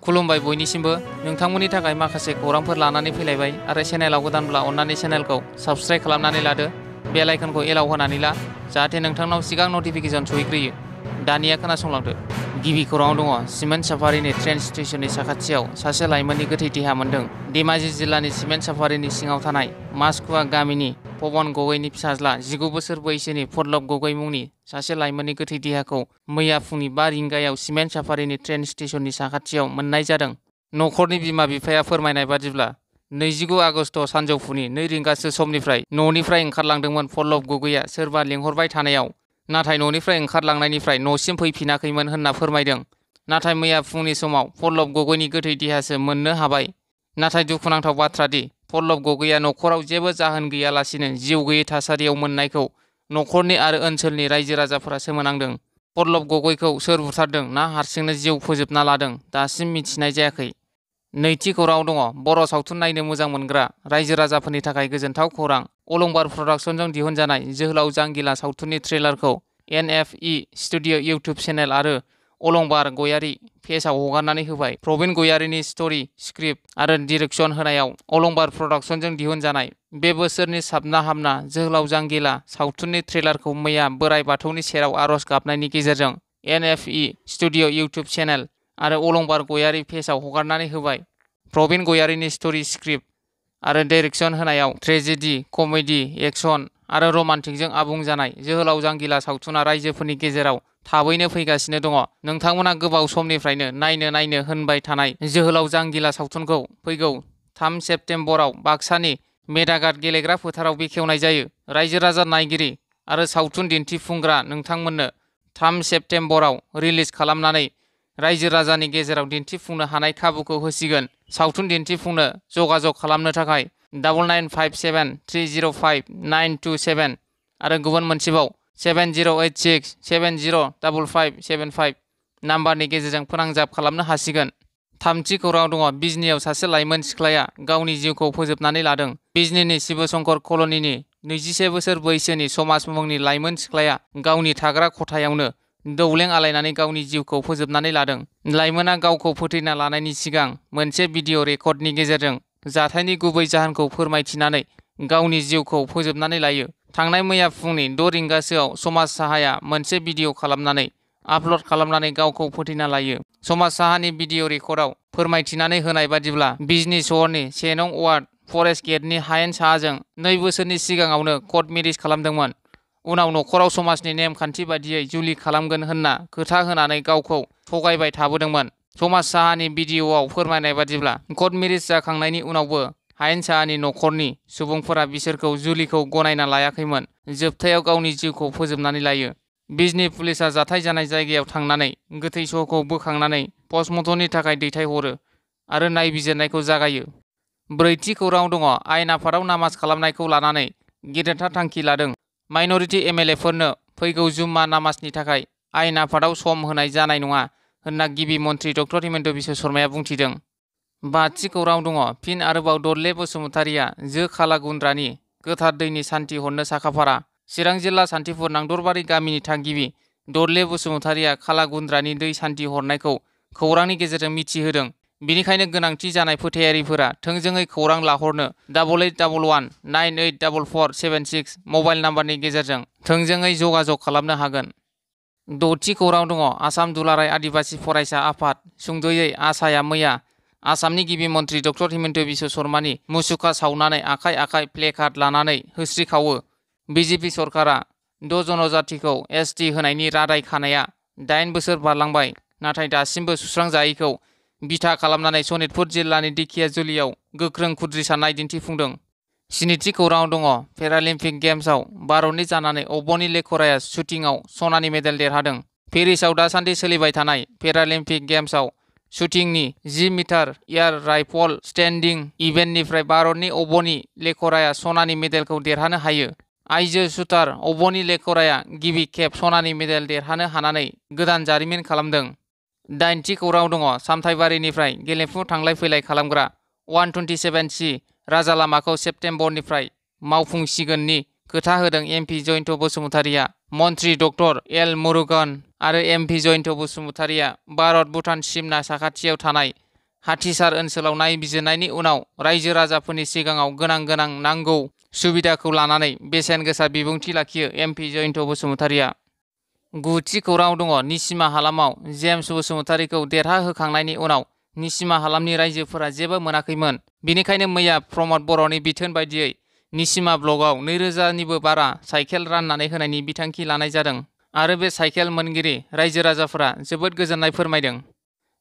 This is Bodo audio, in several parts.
खुलुमबाय बयनिसिमबो नोंथांमोननि थाखाय माखासे खौरांफोर लानानै फैलायबाय आरो चेनेलाव गोदानब्ला अन्नानै चेनेलखौ साबस्क्राइब खालामनानै लादो बेल आइकनखौ एलाव होनानै ला जाहाथे नोंथांनाव सिगां नटिफिकेसन सहैग्रोयो। दानिया खोनासंलांदो। गिबि खौराङाव दङ सिमेन्ट साफारिनि ट्रेन स्टेशननि साखाथियाव सासे लाइमोननि गोथै देहा मोन्दों। धेमाजि जिल्लानि सिमेन्ट साफारिनि सिङाव थानाय मासखुवा गामिनि पवन गगैनि फिसाज्ला 19 बोसोर बैसोनि फल्लभ गगै मुंनि सासे लाइमोननि गोथै देहाखौ मैया फुंनि 5 रिंगायाव सिमेन्ट साफारिनि ट्रेन स्टेशननि साखाथियाव मोननाय जादों। न'खरनि बिमा बिफाया फोरमायनाय बादिब्ला 29 आगस्ट सानजौफुनि 2 रिंगासो समनिफ्राय न'निफ्राय ओंखारलांदोंमोन फल्लभ गगैया सोरबा लेंहरबाय थानायाव, नाथाय न'निफ्राय ओंखारलांनायनिफ्राय न'सिम फैफिनाखैमोन होनना फोरमायदों। नाथाय मैया फुंनि समाव फल्लभ गगैनि गोथै देहासो मोननो हाबाय। नाथाय दुखुनांथाव बाथ्रा दि फल्लभ गगैया न'खराव जेबो जाहोन गैयालासिनो जिउ गैयै थासारियाव मोननायखौ न'खरनि आरो ओनसोलनि रायजो राजाफोरा सोमोनांदों। फल्लभ गगैखौ सोर बुथारदों ना हारसिंनो जिउ फोजोबना लादों दासिम मिथिनाय जायाखै। नैथि खौराङाव दङ बर' सावथुन नायनो मोजां मोनग्रा रायजो राजाफोरनि थाखाय गोजोनथाव खौरां। अलंबार प्रडाक्शनजों दिहुनजानाय जोहोलाव जांगिला सावथुननि ट्रेलारखौ NFE स्टुडिअ' इउटुब चेनेल आरो अलंबार गयारी पेजआव हगारनानै होबाय। प्रबिन गयारीनि स्ट'री स्क्रिप्ट आरो डिरेक्सन होनायाव अलंबार प्रडाक्शनजों दिहुनजानाय बे बोसोरनि साबना हामना जोहोलाव जांगिला सावथुननि ट्रेलारखौ मैया बोराइ बाथौनि सेराव आर'ज गाबनायनि गेजेरजों NFE स्टुडिअ' इउटुब चेनेल आरो अलंबार गयारी पेजआव हगारनानै होबाय। प्रबिन गयारीनि स्ट'री स्क्रिप्ट आरो डाइरेक्सन होनायाव ट्रेजेडी, कमेडी, एक्शन आरो रमान्टिकजों आबुं जानाय जोहोलाव जांगिला सावथुना रायजोफोरनि गेजेराव थाबैनो फैगासिनो दङ। नोंथांमोना गोबाव समनिफ्रायनो नायनो होनबाय थानाय जोहोलाव जांगिला सावथुनखौ फैगौ 3 सेप्तेम्बराव बाक्सानि मेदाघाट गेलेग्रा फोथाराव बेखेवनाय जायो। रायजो राजा नायगिरि आरो सावथुन दिन्थिफुंग्रा नोंथांमोननो 3 सेप्तेम्बराव रिलिज खालामनानै रायजो राजानि गेजेराव दिन्थिफुंनो हानाय खाबुखौ होसिगोन। सावथुन दिन्थिफुंनो जगाजग खालामनो थाखाय 9957305927 आरो गुबुन मोनसेबाव 7086705575 नाम्बारनि गेजेरजों फोनांजाब खालामनो हासिगोन। थामथि खौराङाव दङ बिजनीआव सासे लाइमोन सिख्लाया गावनि जिउखौ फोजोबनानै लादों। बिजनीनि शिबशंकर कल'निनि 21 बोसोर बैसोनि समाज मुंनि लाइमोन सिख्लाया गावनि थाग्रा खथायावनो दौलें आलायनानै गावनि जिउखौ फोजोबनानै लादों। लाइमोना गावखौ फोथैना लानायनि सिगां मोनसे भिडिअ' रेकर्डनि गेजेरजों जाथायनि गुबै जाहोनखौ फोरमायथिनानै गावनि जिउखौ फोजोबनानै लायो। थांनाय मैया फुंनि 6 रिंगासोआव समाज साहाया मोनसे भिडिअ' खालामनानै आपल'ड खालामनानै गावखौ फोथैना लायो। समाज साहानि भिडिअ' रेकर्डआव फोरमायथिनानै होनाय बादिब्ला बिजनी शहरनि 1 नं वार्ड फरेस्ट गेटनि हायेन साहाजों 2 बोसोरनि सिगाङावनो कर्ट मेरिज खालामदोंमोन। उनाव न'खराव समाजनि नेमखान्थि बादियै जुलि खालामगोन होनना खोथा होनानै गावखौ थगायबाय थाबोदोंमोन। समाज साहानि भिडिअ'आव फोरमायनाय बादिब्ला कर्ट मेरिज जाखांनायनि उनावबो हायेन साहानि न'खरनि सुबुंफोरा बिसोरखौ जुलिखौ गनायना लायाखैमोन। जोबथायाव गावनि जिउखौ फोजोबनानै लायो। बिजनी पुलिसआ जाथाय जानाय जायगायाव थांनानै गोथै सहखौ बोखांनानै पस्टमर्टमनि थाखाय दैथायहरो आरो नायबिजिरनायखौ जागायो। ब्रैथि खौराङाव दङ आयेन आफादाव नामाज खालामनायखौ लानानै गेदेरथार थांखि लादों। माइन'रिटि MLA फोरनो फैगौ जुम्मा नामाजनि थाखाय आयेन आफादाव सम होनाय जानाय नङा होनना गिबि मन्थ्रि डक्टर हिमन्त बिश्व शर्माया बुंथिदों। बाथि खौराङाव दङ फिन आरोबाव दरले बसुमतारिया जो खालागुन्द्रानि गोथार दैनि सान्थि हरनो साखाफारा। चिरां जिल्ला सान्थिफुर नांदरबारि गामिनि थागिबि दरले बसुमतारिया खालागुन्द्रानि दै सान्थि हरनायखौ खौरांनि गेजेरजों मिथिहोदों। बेनिखायनो गोनांथि जानाय फोथायारिफोरा थोंजोङै खौरां लाहरनो 8811984476 मबाइल नाम्बारनि गेजेरजों थोंजोङै जगाजग खालामनो हागोन। द'थि खौरां दङ आसाम दुलाराय आदिबासि फरायसा आफाद सुंद'यै आसाया मैया आसामनि गिबि मन्थ्रि डक्टर हिमन्त बिश्व शर्मानि मुसुखा सावनानै आखाइ आखाइ प्लेकार्ड लानानै होस्रिखावो। बिजेपि सरकारा 6 जनजातिखौ ST होनायनि रादाय खानाया 8 बोसोर बारलांबाय, नाथाय दासिमबो सुस्रांजायैखौ बिथा खालामनानै सनितपुर जिल्लानि दिखियाजुलियाव गोख्रों खुद्रिसारनाय दिन्थिफुंदों। स्निथि खौराङाव दङ पेरालिम्पिक गेम्सआव भारतनि जानानै अबनि लेखराया शुटिंआव सनानि मेडेल देरहादों। पेरिसआव दासान्दि सोलिबाय थानाय पेरालिम्पिक गेम्सआव शुटिंनि 10 मिटार एयार राइफल स्टेन्डिं इभेन्टनिफ्राय भारतनि अबनि लेखराया सनानि मेडेलखौ देरहानो हायो। आइजो शुटार अबनि लेखराया गिबि खेब सनानि मेडेल देरहानो हानानै गोदान जारिमिन खालामदों। 8थि खौराङाव दङ सामथाइबारिनिफ्राय गेलेफु थांलाय फैलाय खालामग्रा 127C राजालामाखौ सेप्तेम्बरनिफ्राय मावफुंसिगोननि खोथा होदों MP जयन्त बसुमतारिया। मन्थ्रि डक्टर एल मुरुगन आरो MP जयन्त बसुमतारिया भारत भुटान सिमना साखाथियाव थानाय हाथिसार ओनसोलाव नायबिजिरनायनि उनाव रायजो राजाफोरनि सिगाङाव गोनां नांगौ सुबिदाखौ लानानै बेसेन गोसा बिबुंथि लाखियो एमपि जयन्त बसुमतारिया। गुथि खौरां दङ। निसिमा हालामाव जेम्स बसुमतारिखौ देरहाहोखांनायनि उनाव निसिमा हालामनि रायजोफोरा जेबो मोनाखैमोन। बेनिखायनो मैया प्रमद बर'नि बिथोन बायदियै निसिमा ब्लकआव 2000निबो बारा साइकेल राननानै होनायनि बिथांखि लानाय जादों आरो बे साइकेल मोनगिरि रायजो राजाफोरा जोबोद गोजोननाय फोरमायदों।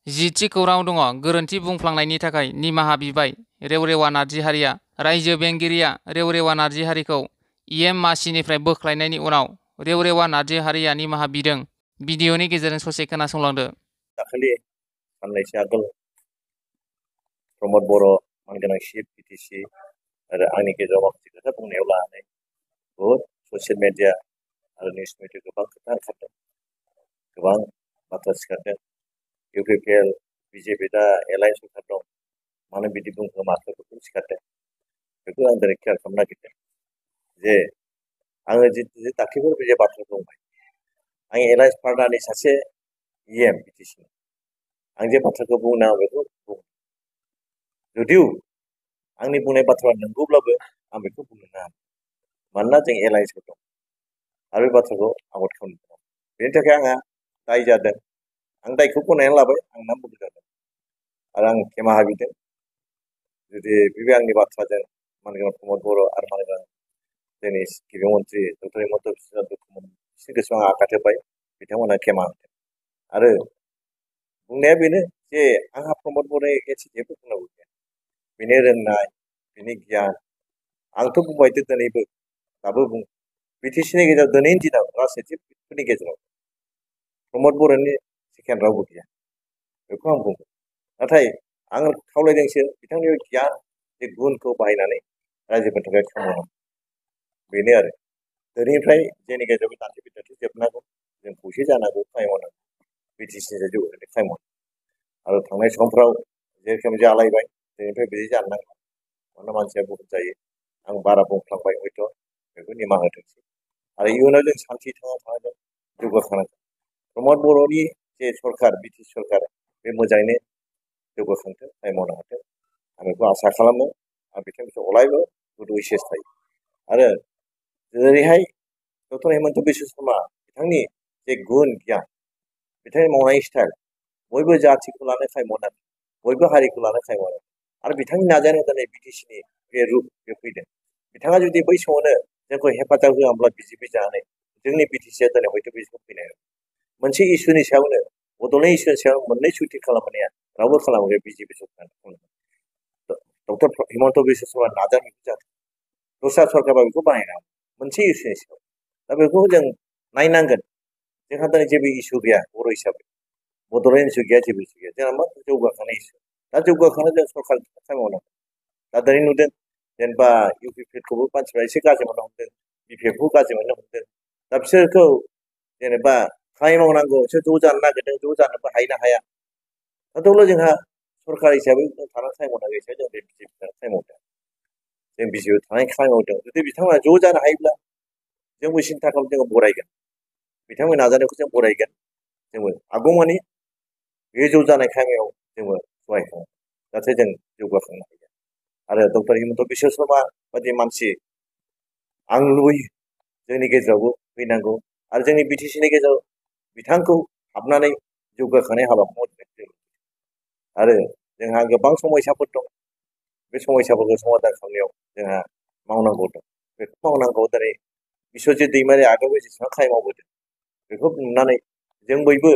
जिथि खौरां दङ। गोरोन्थि बुंफ्लांनायनि थाखाय निमाहा बिबाय रेवरेवा नार्जिहारिया। रायजो बेंगिरिया रेवरेवा नार्जिहारिखौ इएम मासिनिफ्राय बोख्लायनायनि उनाव रेवरेवा नार्जिहारिया निमाहा बिदों। भिडिअनि गेजेरजों ससे खोनासंलांदो। दाखालि साननैसो आगोल प्रमद बर' मानगोनां चिफ बिटिसि आरो आंनि गेजेराव माखासे खोथा बुंनायाव लानानै बहुद ससियेल मिडिया आरो निउस मिडिया गोबां खोथा ओंखारदों, गोबां बाथ्रा सिखारदों। इउपिपिएल बिजेपि दा एलायन्स सरकार दं, मानो बिदि बुंखो माखो बेखौ सिखारदों। बेखौ आं दिनै क्लियार खालामनो नागिरदों जे आङो जे दाख्लैबो बे बाथ्रा बुंबाय, आं एलायन्स पार्टनारनि सासे इएम बिटिसि, आं जे बाथ्राखौ बुंनो बेखौ बुं, जुदिउ आंनि बुंनाय बाथ्राया नंगौब्लाबो आं बेखौ बुंनो नाङा, मानोना जों एलायन्सआव दं आरो बे बाथ्राखौ आबाद खालामनो दं। बेनि थाखाय आंहा दाय जादों, आं दायखौ गनायनानै लाबाय, आं नाम बुंनाय जादों आरो आं निमाहा बिदों। जुदि बे आंनि बाथ्राजों मानगोनां प्रमद बर' आरो मानगोनां जोंनि गिबि मन्त्रि डक्टर हिमन्त बिश्व शर्मामोन बिसोरनि गोसोआव आं आघात होबाय, बिथांमोना निमाहा होदों। आरो बुंनाया बेनो जे आंहा प्रमद बर'नि एसे जेबो बुंनांगौ गैया, बेनि रोंनाय, बेनि गियान, आंथ' बुंबाय दिनैबो दाबो बुं, बिटिसिनि गेजेराव दिनैनि दिनाव राजनितिकफोरनि गेजेराव प्रमद बर'नि सेकेन्ड रावबो गैया, बेखौ आं बुंगोन। नाथाय आं खावलायदोंसो बिथांनि गियान बे गुनखौ बाहायनानै रायजोफोरनि थाखाय खामानि मावनांगौ, बेनो आरो दिनैनिफ्राय जोंनि गेजेराव दान्थे बिदान्थे जोबनांगौ, जों खौसे जानांगौ, खामानि मावनांगौ, बिटिसिनि जौगानायनि खामानि मावनांगौ। आरो थांनाय समफ्राव जेरोखोम जालायबाय दिनैनिफ्राय बिदि जानो नांगौ, मानोना मानसिया बहुत जायो, आं बारा बुंफ्लांबाय हयथ' बेखौ निमाहा होथोंसै। आरो इयुनाव जों सान्थि थांना थानांगोन, जौगाखांनांगोन। प्रमद बर'नि जे सरकार बिटिसि सरकार बे मोजाङैनो जौगाखांथों, खामानि मावनो हाथों, आं बेखौ आसा खालामो। आं बिथांखौ अरायबो गुड उइसेस थायो। आरो जेरैहाय डक्टर हिमन्त बिश्व शर्मा बिथांनि जे गुन गियान, बिथांनि मावनाय स्टाइल, बयबो जाथिखौ लानो खामानि मावनांगौ, बयबो हारिखौ लानो खामानि मावनांगौ। आरो बिथांनि नाजानायाव दिनै बिटिसिनि बे रुप बे फैदों। बिथाङा जुदि बै समावनो जोंखौ हेफाजाब होआब्ला बिजेपि जानानै जोंनि बिटिसिया दिनै हयथ' बे समाव फैनाय नङा। मोनसे इस्युनि सायावनो बड'लेण्ड इस्युनि सायाव मोननै सुइटिं खालामनाया रावबो खालामाखै बिजेपि सरकार। डक्टर हिमन्त बिश्व शर्मा नाजानायखौ जादों, दस्रा सरकारबा बेखौ बानायना मोनसे इस्युनि सायाव। दा बेखौ जों नायनांगोन, जोंहा दिनै जेबो इस्यु गैया बर' हिसाबै, बड'लेण्ड इस्यु गैया, जेबो इस्यु गैया, जोंहा मा जौगाखांनाय इस्यु। दा जौगाखांनाय जों सरकारनि खामानि मावनांगौ। दा दिनै नुदों जेनेबा इउपिपिएलखौबो मानसिफ्रा एसे गाज्रि मोननो हमदों, बिपिएफखौ गाज्रि मोननो हमदों। दा बिसोरखौ जेनेबा खामानि मावनांगौ, बिसोर ज' जानो नागिरदों, ज' जानोबो हायो ना हाया। नाथाय जोंहा सरकार हिसाबै जों थानानै खामानि मावनांगौ हिसाबै जों बे बिजेपि खामानि मावदों, जों बिजेपिआव थानानै खामानि मावदों। जुदि बिथांमोना ज' जानो हायोब्ला जोंबो सिन्था खालाम, जोङो बरायगोन, बिथांमोननि नाजानायखौ जों बरायगोन, जोंबो आगौमानि बे ज' जानाय खामानियाव जोंबो सहाय खालामो, जाहाथे जों जौगाखांनो हायो। आरो डक्टर हिमन्त बिश्व शर्मा बायदि मानसि आं लुबैयो जोंनि गेजेरावबो फैनांगौ आरो जोंनि बिटिसिनि गेजेराव बिथांखौ हाबनानै जौगाखांनाय हाबाखौ मावदों। आरो जोंहा गोबां समयसाफोर दं, बे समयसाफोरखौ समाधान खालामनायाव जोंहा मावनांगौ दं, बेखौ मावनांगौ। दिनै बिश्वजित दैमारि आगोलाव जेसेबां खामानि मावबोदों बेखौ नुनानै जों बयबो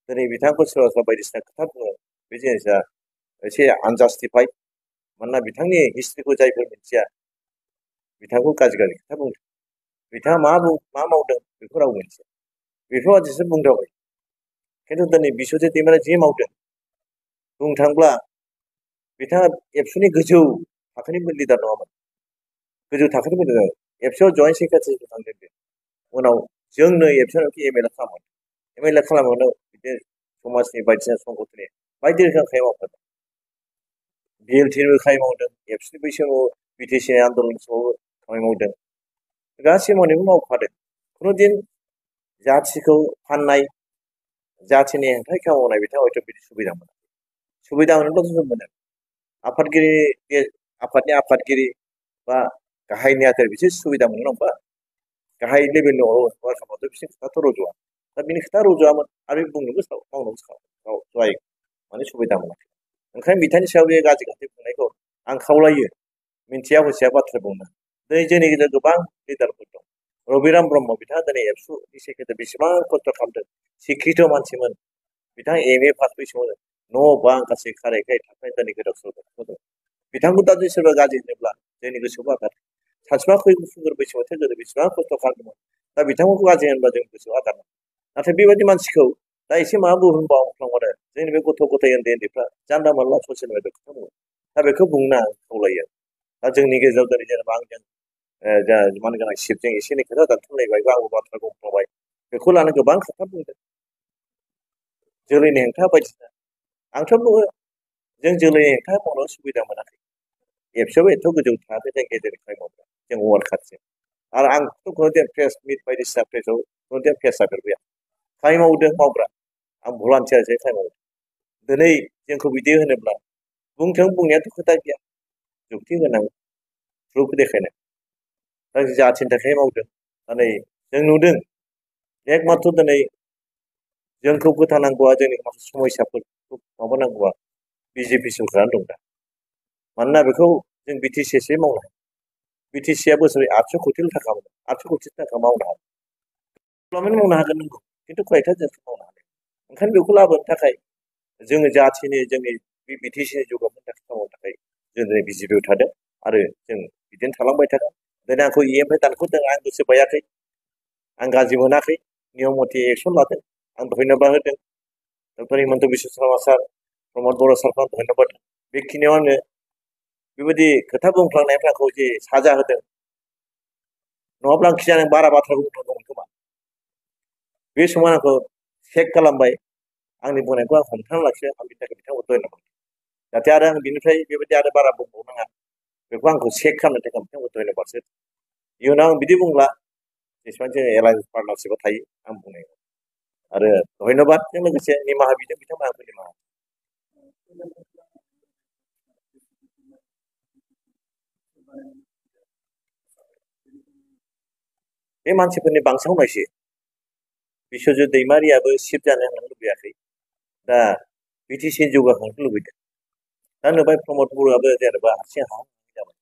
दिनै बिथांखौ सोरबा सोरबा बायदिसिना खोथा बुङो, बे जिनिसा एसे आनजास्टिफाइड। मानोना बिथांनि हिस्ट्रिखौ जायफोर मिथिया बिथांखौ गाज्रि गाज्रि खोथा बुंदों, बिथाङा मा मावदों बेखौ रावबो मिथिया, बेखौ आदिसो बुंदावबाय। खिन्थु दिनै बिश्वजित दैमारिया जि मावदों, बुंनो थाङोब्ला बिथाङा एबसुनि गोजौ थाखोनि लिडार नङामोन, गोजौ थाखोनि लिडार, एबसुआव जयेन्ट सेक्रेटारि थांदों। बे उनाव जोंनो एबसुआव एमएलए खालामो, एमएलए खालामनायाव बिदिनो समाजनि बायदिसिना संगठननि बायदि रोखोम खामानि मावदों, बिएलटिनिबो खामानि मावदों, एबसुनि बै समाव बिटिसिनि आन्दलन समावबो खामानि मावदों, गासै मावनायखौ मावफादों। खुनुदिन जाथिखौ फाननाय, जाथिनि हेंथायै खामानि मावनाय बिथाङा हयथ' बिदि सुबिदा मोना। सुबिदा मोनोब्लाथ' जों मोनो आफादनि आफादगिरि बा गाहाय नेहाथारि बिसोर सुबिदा मोनो नङा होमबा गाहाय लेभेलनि वार्कआवथ' बिसोर खोथाथ' रज'आ दा बिनि खोथा रज'आमोन आरो बुंनोबो मावनोबो जायो माने सुबिदा मोनाखै ओंखायनो बिथांनि सायाव बे गाज्रि खोथा बुंनायखौ आं खावलायो मिन्थिया हसिया बाथ्रा बुंनो दिनै जोंनि गेजेराव गोबां लिडारफोर दं रबिराम ब्रह्म बिथाङा दिनै एबसुनि सेक्रेटारि बेसेबां खस्थ' खालामदों शिक्षित मानसिमोन बिथाङा MA पास बैसोआवनो न' बां गासै खारायखाय थाखाय दिनै गोदाव सोराव बिथांखौ दा जुदि सोरबा गाज्रि होनोब्ला जोंनि गोसोआव आघात सानसेबा फैगौ बैसोआव गोदो बेसेबां खस्थ' खालामदोंमोन दा बिथांमोनखौ गाज्रि होनब्ला जोंनि गोसोआव आघात नाथाय बेबायदि मानसिखौ दा एसे मा बुंबावफ्लांबानो जोंनि बे गथ' गथाय उन्दैफ्रा जानला मोनला ससियेल मिडियायाव खोथा बुङो दा बेखौ बुंनो आं खावलायो दा जोंनि गेजेराव दिनै जेनेबा आंजों जा मानगोनां शिबजों एसे एनै खोथा दानथुमलायबाय बा आंबो बाथ्रा बुंफ्लांबाय बेखौ लानो गोबां खोथा बुंदों जोलैनि हेंथा बायदिसिना आंथ' बुङो जों जोलैनि हेंथा मावनो सुबिदा मोनाखै एबसुआबो एथ' गोजौ थाखो जों गेजेरनिफ्राय मावग्रा जों वार्ड खाथिजों आरो आंथ' खुनु प्रेस मिट बायदिसिना प्रेसआव खुनु प्रेसारफोर गैया खामानि मावदों मावग्रा आं भलान्टियारसो खामानि मावदों दिनै जोंखौ बिदि होनोब्ला बुंथों बुंनायाथ' खोथा गैया जुक्ति गोनां प्रुफ देखायनाय दा जाथिनि थाखाय मावदों दिनै जों नुदों एकमात्र दिनै जोंखौ फोथांनांगौआ जोंनि माखासे समस्याफोरखौ माबानांगौआ BJP सरकारानो दं दा मानोना बेखौ जों BTCसो मावनो हायो BTCआ बोसोरै 800 कौटि थाखा मोनो 800 कौटि थाखा मावनो हागोन डेभेलपमेन्ट मावनो हागोन नंगौ खिन्थु खयथा जों मावनो हागोन ओंखायनो बेखौ लाबोनो थाखाय जोङो जाथिनि जोंनि BTCनि जौगानायनि थाखाय मावनो थाखाय जों दिनै BJPआव थादों आरो जों बिदिनो थालांबाय थागोन दिनै आंखौ EMनिफ्राय दानख'दों आं गोसो बायाखै आं गाज्रि मोनाखै नियम मथे एक्सन लादों आं धन्यबाद होदों डक्टर हिमन्त बिश्व शर्मा सार प्रमद बर' सारखौ धन्यबाद बेखिनियाव आङो बेबायदि खोथा बुंफ्लांनायफ्रा आंखौ जे साजा होदों नङाब्ला आं खिजानो बारा बाथ्रा बुंफ्लांदोंमोन खोमा बे समाव आंखौ चेक खालामबाय आंनि बुंनायखौ आं हमथाना लाखियो आं बिनि थाखाय बिथांखौ धन्यबाद जाहाथे आरो आं बिनिफ्राय बेबायदि आरो बारा बुंबावनाङा बेखौ आंखौ चेक खालामनो थाखाय बिथांखौ धन्यबादसो इयुनाव आं बिदि बुंला जेसेबां जोङो एलायन्स पार्टनारशिपआव थायो आं बुंनाय आरो धन्यबादजों लोगोसे निमाहा बिदों बिथांमोनहाबो निमाहा बे मानसिफोरनि बांसावनायसो बिश्वजित दैमारियाबो शिफ्ट जानो होननानै लुबैयाखै दा BTC जौगाखांनो लुबैदों दा नुबाय प्रमद बर'आबो जेनेबा हारसिं जाबाय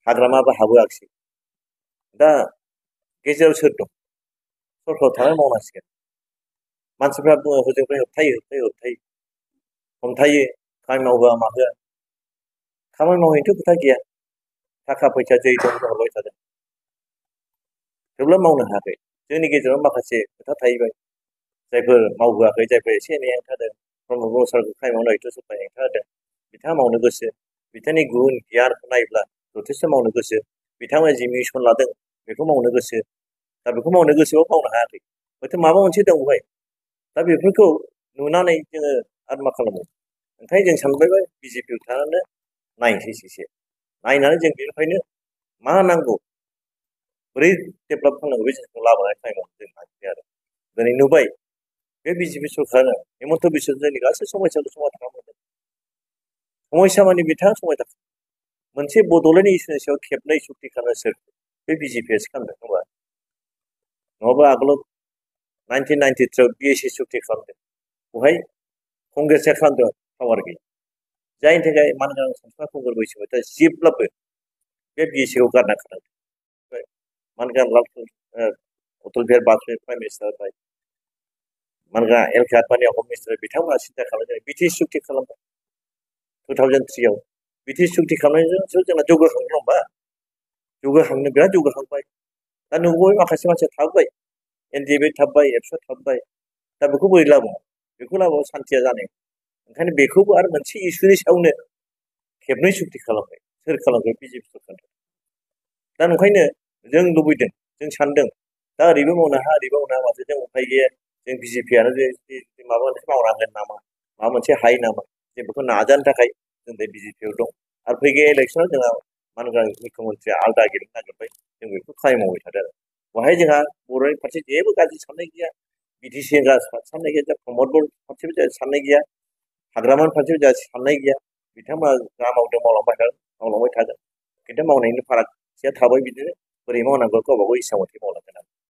हाग्रामाबो हाबोआखिसै दा गेजेराव सोर दं सरखाराव थानानै मावनांसिगोन मानसिफ्रा बुङो हजोंनिफ्राय होबथायो हमथायो खामानि मावहोआ माहोआ खामानि मावहैनोथ' खोथा गैया थाखा फैसा जै दं हरबाय थादों थेवब्लाबो मावनो हायाखै जोंनि गेजेराव माखासे खोथा थाहैबाय जायफोर मावहोआखै जायफोर एसे एनै हेंथादों प्रमद बर' सारखौ खामानि मावनो हयथ' सोरबा हेंथा होदों बिथाङा मावनो गोसो बिथांनि गुन गियानखौ नायोब्ला जथेस्थ' मावनो गोसो बिथांमोना जि मिशन लादों बेखौ मावनो गोसो दा बेखौ मावनो गोसोआव मावनो हायाखै हयथ' माबा मोनसे दं बेवहाय दा बेफोरखौ नुनानै जोङो आरो मा खालामो ओंखायनो जों सानबाय BJPआव थानानै नायनोसै एसे नायनानै जों बेनिफ्रायनो मा नांगौ बोरै डेभेलप खालामनांगौ बे जिनिसखौ लाबोनाय टाइमाव जों नागिरबाय आरो दिनै नुबाय बे BJP सरकारानो हिमन्त बिश्व जोंनि गासै समस्याखौ समाधान खालामदों समस्या माने बिथाङा समाधान मोनसे बड'लेण्ड इस्युनि सायाव खेबनै सुक्ति खालामनो सोर बे BJPआसो खालामदों नङाबा आगोलाव 1993 BSc सुक्ति खालामदों बेवहाय कंग्रेसआ खालामदों पावार गैया जायनि थाखाय मानगोनां सानसुमा खुंगुर बैसोमुथिया जेब्लाबो बे BScखौ गारना खालामदों मानगोनां अटल बिहारि वाजपेयी प्राइम मिनिस्टार जाबाय मानगोनां LK आडवाणीआ हम मिनिस्टार बिथांमोना सिन्था खालामदों BTC सुक्ति खालामबाय 2003आव BTC सुक्ति खालामनायजोंसो जोंना जौगाखांनो नङा होमबा जौगाखांनो बिराद जौगाखांबाय दा नुबाय माखासे मानसिया थाबबाय NDA थाबबाय एबसु थाबबाय दा बेखौ बोरै लाबोनो बेखौ लाबोबा सान्थिया जानाय ओंखायनो बेखौबो आरो मोनसे इस्युनि सायावनो खेबनै सुक्ति खालामबाय सोर खालामबाय BJP सरकार दा ओंखायनो जों लुबैदों जों सानदों दा ओरैबो मावनो हाया ओरैबो मावनो हाया माथो जों उफाय गैया जों BJPआनो माबा मोनसे मावनांगोन नामा माबा मोनसे हायो नामा जों बेखौ नाजानो थाखाय जों दा BJPआव दं आरो फैगौ इलेक्सनाव जोंहा मानगोनां मुख्यमन्त्रिया आलादा गेलेनो नागिरबाय जों बेखौ खामानि मावबाय थादों आरो बेवहाय जोंहा बर'नि फारसे जेबो गाज्रि साननाय गैया BTC साननाय गैया प्रमद बर फारसेबो साननाय गैया हाग्रामानि फारसे जोंहा साननाय गैया बिथांमोना जा मावदों मावलांबाय थागोन खिन्थु मावनायनि फारागथिया थाबाय बिदिनो बोरै मावनांगौ गावबा गाव इस्सा मथे मावलांगोन आरो